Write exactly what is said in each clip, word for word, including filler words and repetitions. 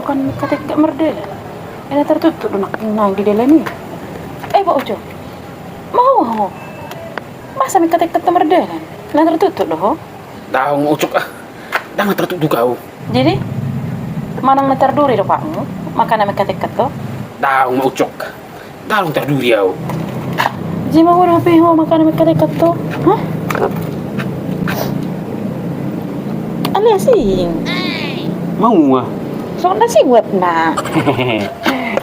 Kan mingkatekkat mardalan. Ai na tartuktuk do nangkin nang di dalan i. Eh, Pak Ucok. Mago ho. Masa mingkatekkat tu mardalan? Na tartuktuk do ho? Daong, Mak Ucok, ah. Ndang na tartuktuk au. Jadi, manang na tarduri do Pak Ucok, makana mingkatekkat ho? Daong, Mak Ucok. Ndang tarduri au. Jadi mago dope ho makana mingkatekkat ho? Hah? Ale asing. Mago, ah. Songon na asing buat na.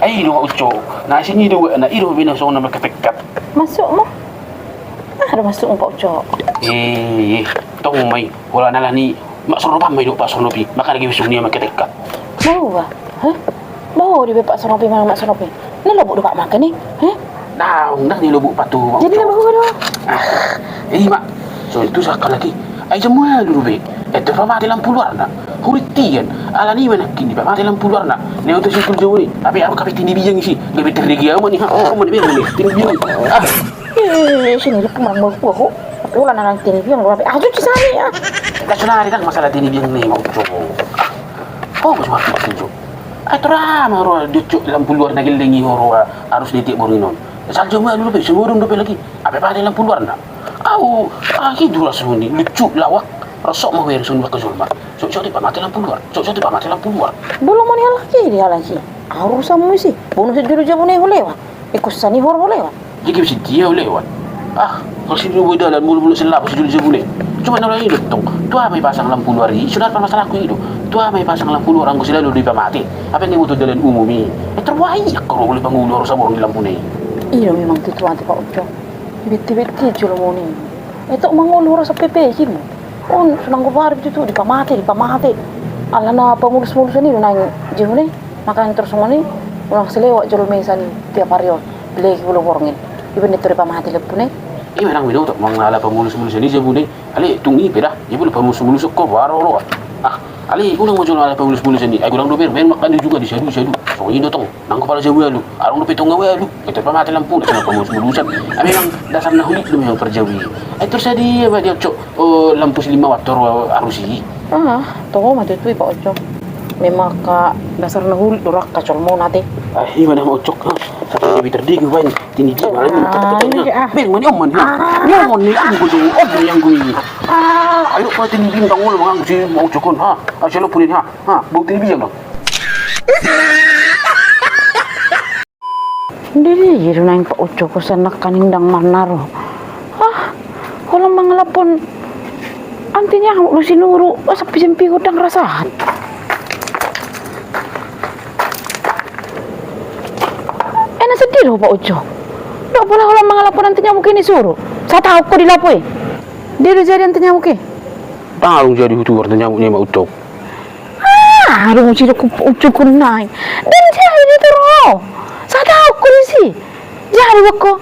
Ai i do, Mak Ucok. Na asing i do buat na, i do bina songon na mingkatekkat. Masuk mo. Ah, ada masuk mo, Pak Ucok. Eh, tong mai. Holan alani Mak Sornopi ma i do, Pak Sornopi. Makana gabe songon i mingkatekkat. Mago, ah. Hah? Mago dibaen Pak Sornopi, manang Mak Sornopi. Na lobuk do Pak Mak ni? Hah? Daong, ndang na lobuk Pak tu, Mak Ucok. Jadi na mago do? Ah, i ma. Songon i tu sakali lagi. Ai jam ualu dope. Eh, dipamate lampu luarna. Hurintian. Alani i ma nangkin dipamate lampu luarna. Lewat tu simpul jauh ni. Tapi au gabe tini biang isi. Gabe terdegi au ma ni, ha? Au ma ni biang ni. Tini biang. Ah. Eh, sini, aku marang mau gua, kok. Aku lah nanang tini biang, gua, ah, cuci sani, ah. Ndang sonari, ndang masalah tini biang ni, Mak Ucok. Oh, Mak Ucok. Ai tor aha ma ro, di Ucok lampu luar na gelleng i ho ro, ah, arus di tiap borngin on. Asal jam ualu dope, songon i dope lagi. Ai pamate lampu luarna. Au, ah, i do rasani, lucu, lawak. Rosok ma huhut songon i angka jolma. Sok, sok dipamate lampu luar. Sok, sok dipamate lampu luar. Bolo ma ni halak i, di halak i. Au urusanmu isi. Bonus jolo jabu ni ho lewat. Ikut sani hor ho lewat. Jadi mesti dia ho lewat. Ah, kalau sini boi dalan, mulu-mulu selap, sini jolo jabu ni. Cuma na lain i do tong. Tu aha ma ipasang lampu luar i, sudah apa masalahku i do. Tu aha ma ipasang lampu luar, anggo selalu dipamate. Apa ni motor dalan umum i. Eh, terwayang kalau boleh bangun luar sabor di lampu ni. I do memang tutu ate Pak Ucok. Beti-beti jolo moni. Eh, tok mangolu rasa pepe kimu. On, sonang go baru tutu dipamate, dipamate. Alana pamulus-mulusan i do naeng jabu ni. Makana tor songon i, unang selewat jolo mesa ni tiap ari on. Belek bolo borngin. Iba ni tor dipamate lampu ni. I manang minoto, manang ala pamulus-mulusan i jabu ni. Ale, tung i pe da. Jabu ni pamulus-mulusan ho, baru ro. Ah, ale, unang ma jolo ala pamulus-mulusan i. Ai godang dope, main makan juga di sadu-sadu. Songon i do tong. Nang kepala jam ualu, adong dope tonga ualu, tor pamate lampu, nang pamulus-mulusan. Ai memang dasar na hulit do memang parjabu i. Ai tor sadia ma dia, Ucok, oh, lampu silima watt tor arus i. Ah, toho ma tutu i Pak Ucok. Memang angka dasar na hulit do rangka jolma on ate. Ah, i ma na Mak Ucok. Sampe gabe terdegi baen. Tini dia ma ni. Ah, ini dia, ah. Beng ma ni, om ma ni. Ah. Ni om ma ni, anggo jo, om ma ni anggo i. Ah, ayo, kau tini biang, tangol manganggo si Mak Ucok on, ha. Ayo, selalu punin, ha. Ha, bau tini biang dong. Diri, diri naeng Pak Ucok, kosan nakaning ndang manaro. Ah, holan mangalapon anti nyamuk do sinuru, oh, sapi-sapi godang rasahan. Eh, na sedih do Pak Ucok. Dok pola holan mangalapon anti nyamuk i ni suru. Sataon ho di lapo i. Dia do jadi anti nyamuk i. Ndang adong jadi hutu anti nyamuk ni Mak Ucok. Ah, adong sidok Ucok on nai. Ndang jadi tu ro. Sataon ho disi. Jadi bako.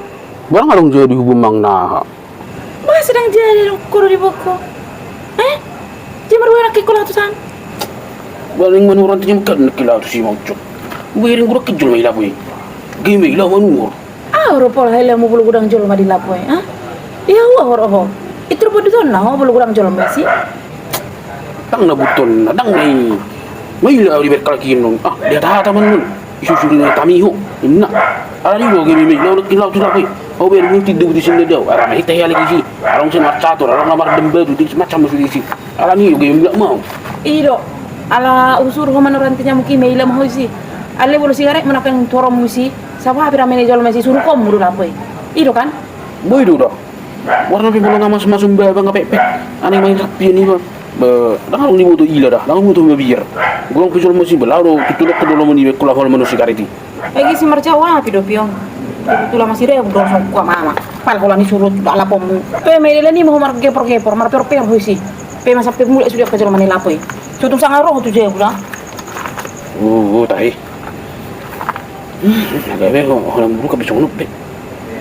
Barang adong jadi hubung mang na. Masa ndang jadi adong ho di bako. Eh? Dia marua nangkin ho laho tu san. Barang manurun tu nyamuk kan nangkin laho tu si Mak Ucok. Ubereng gura kijol ma i lapo i. Gabe ma i laho manurun. Au ro pola hela mu bolo godang jolma di lapo i, ha? Ia ua ho ro ho. Itu ro poduton na ho bolo godang jolma si. Ndang na buton na, ndang na i. Maila au diberkalakin on. Ah, dia tata man on. Isusuri na tami ho. Inna. Ala ni ho gabe ma i. Laho nangkin laho tu lapo i. Au ber multi do buti sinda dau. Ara ma hita hea lagi si. Arong si marcatur, arong na mardemba tu. Macam musuh isi. Ala ni ho gabe ma i. I do. Ala usur ho manurun anti nyamuk i, maila ma ho isi. Ale bolo sigaret ma nangkin tu horong mu isi. Saba pira mene jolma si surukon mu do lapo i. I do kan? Boi do da. Warna pe bolo nga mas-masum ba nga pepet. Ane main rapi ni ba. Ba, ndang adong diboto ila da, ndang adong diboto mabiar. Godang pe jolma si ba laho do tutulok ke dolo mani be kula hol manu sigaret i. Egi si marjau api do pion. Tula masida ya budor songkua mama. Pala holan i surut do alapon mu. Pe ma i dalan i ma ho margepor-gepor, marpeor-peor ho isi. Pe ma sampe mulak sude angka jolma ni lapo i. Sotung sanga ro ho tu jabu da. Oh, oh, tahe. Hmm, agak be, ho, holan buruk habis songon be.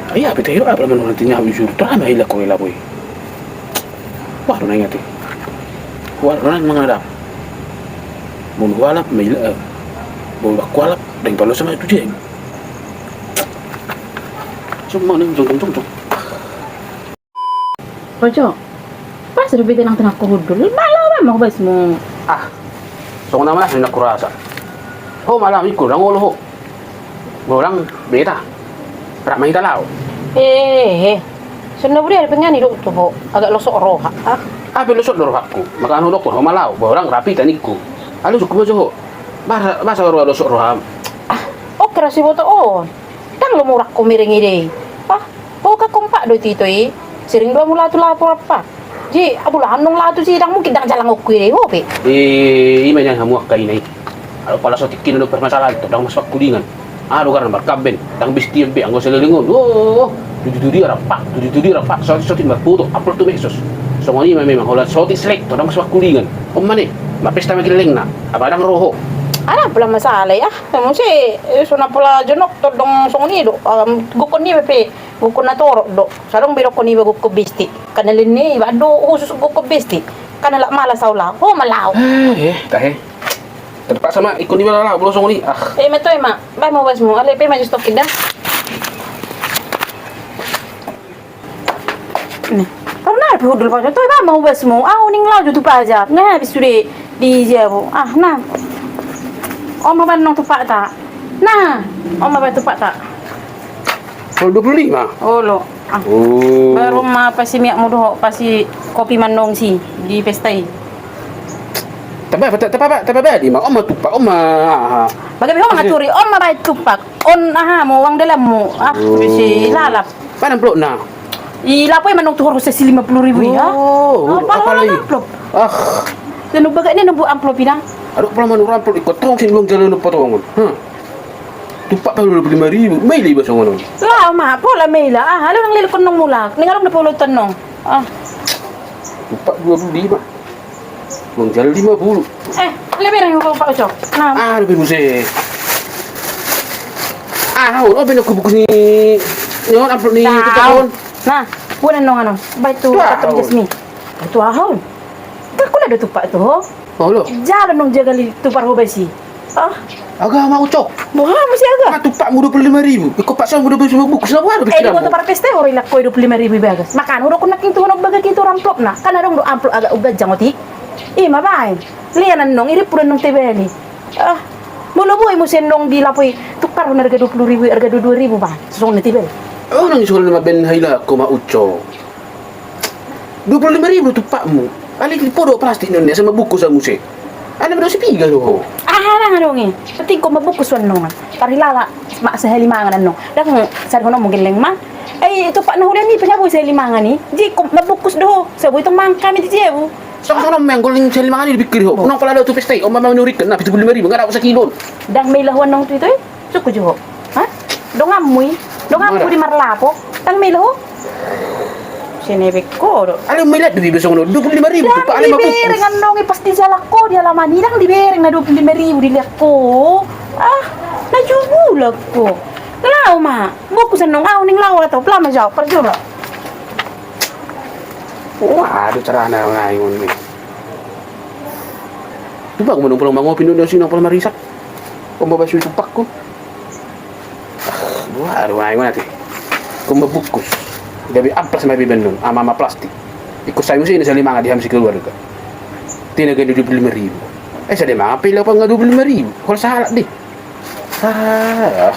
Ai, apa tahe ro, apa manurun anti nyamuk i suru, tor ma i laho i lapo i. Wah, do na ingat i. Wah, do na mangadap. Bulu hualap, ma i la, eh, bulu bak hualap, deng palo sama tu jeng. Cuma nang jong, jong, jong, jong. Ojo. Pas do pite nang tengah kuhudul. Malo, malo, basmu. Ah. Songon na ma na kurasa. Ho ma laho, ingkon ndang olo ho. Borang beta. Rap ma hita laho. Eh, eh. Songon na buri ari pengen idok tu ho. Agak losok roha. Ah. Ape losok do rohangku? Maka anu dokon ho ma laho. Borang rap hita ningku. Alusungku ma jo ho. Boasa, boasa roha losok roham? Ah, oke ra siboto on. Ndang lo murak ho miring i dei. Ah, ho ka kompak do tu ito i. Sering do hamu laho tu lapo rap. Jadi, abu laho annon laho tu si, ndang mungkin ndang jalangonku i dei, ho pe. Eh, ima nian hamu angka ina i. Alo pala sotik kina do permasalahan tu, ndang masuk kulingan. Ado garan markamben, ndang bestian be, anggo saleleng on. Oh, tutu tutu dia rap, tutu tutu dia rap, sotik sotik marfoto, upload tu medsos. Songon i ma memang, holan sotik selek tu, ndang masuk kulingan. Om mane, ma pesta ma gellengna, apa ndang ro ho. Ada pala masalah ya, muse, eh, sona pala jonok, todong songon i do, um, gokkon i pe, gokkon na torop do. Sadong be dokkon iba gokkon besti. Kan na lenne iba do khusus gokkon besti. Kan na lak malas au laho. Ho ma laho. Eh, eh, tahe. Terpaksa ma ingkon iba laho molo songon i. Ah. Eh, ima toe ma. Baen ma ubasmu. Ale pe ma jus tokin da. Nih. Pernah pe hudul pajo toe, baen ma ubasmu. Au ning laho jo tu pajar. Nga habis sude di jabu. Ah, nah. On ma baen annon tupakta. Nah, on ma baen tupakta. Kalau dua puluh lima? Olo. Ah. Oh. Baru ma pasi miakmu dohot pasi kopi ma annon si di pesta i. Taba, taba, taba, taba, taba, di ma, on ma tupak, on ma, aha. Bagaimana on ma turi, on ma baen tupak, on aha, mo uang dalanmu, ah, oh, bisi lalap. Mana amplopna? I lapo i ma annon tu horong sesi lima puluh ribu i, ha? Oh, ah, apalagi amplop. Ah. Dan ubaga ni nunggu amplop i da. Aduh, pala manurang amplop, ikot tong sing belum jalan apa tong. Hah. Tupak pe dua puluh lima ribu, maila iba songon on. Laho ma, pola maila. Ah, ale ndang lelek annon mulak. Ning along da pola tu annon. Ah. Tupak dua puluh lima. Uang jalan lima puluh. Eh, ale bereng ho Pak Ucok. Nah. Ah, lebih muse. Ah, on, on pe na hubukus ni. Ni on amplop ni tupak on. Nah, buat annon annon. Baik tu, tupak on. Jasmi. Itu ahon. Kan kula do tupak tu ho. Olo. Jala annon jagal i tu parhobas i. Ah. Aga ma Ucok. Boha muse aga? Ma tupakmu dua puluh lima ribu. Iko paksa mu dua puluh lima ribu bungkus, na boha do pikiranmu? Ai di parpesta i ho ro ilak ho i dua puluh lima ribu i bagas. Makana ho do nangkin tu ho na bagak i tu amplopna. Kan adong do amplop agak uganjang otik. Ima baen. Lean annon, irip pun annon tebali. Ah. Molo boi muse annon di lapo i tukar ho na arga dua puluh ribu, arga dua puluh ribu baen. Songon na tebali. Oh, nang songon na baen haila ko ma Ucok. Dua puluh lima ribu tupakmu. Alai di podo plastik non dia sama bungkus muse. Ana bedo si piga lo ho. Ah, nang adong i. Penting ko mabungkus annon. Parhilala ma sahali mangan annon. Ndang sadihononmu gelleng ma. Ai tupak na hulean i pe na boi sahali mangan i. Jadi ko mabungkus do ho. Sai boi tong mangan hami di jabu. Songon songon ma anggo leng sahali mangan i dipikiri ho. Nang pala do tu pesta i. On ma manurikkan na pitu puluh lima ribu. Nga dapot sakilo. Ndang maila ho annon tu ito i. Suku jo ho. Ha? Donganmu i. Donganmu di marlapo. Ndang maila ho. Sini bek ho do. Ale maila do iba songon on dua puluh lima ribu. Ndang dibereng annon i pas di jalak ho di alaman i. Ndang dibereng na dua puluh lima ribu di liak ho. Ah, na jubulak ho. Laho ma. Bungkus annon au ning laho atau pala ma jau parjolo. Wah, aduh carana ngai on ni. Tupak manong pulang mangopi nunde sini nang pulang marisak. Ko mabasuhi tupakkon. Wah, aduh, ayo nanti. Ko mabungkus. Gabe amplas ma iba annon, ama-ama plastik. Iko sai muse ini sahali mangan di hami sekeluarga. Tina gabe dua puluh lima ribu. Eh, sahali mangan pe lapan nga dua puluh lima ribu. Hol sahalak deh. Ah.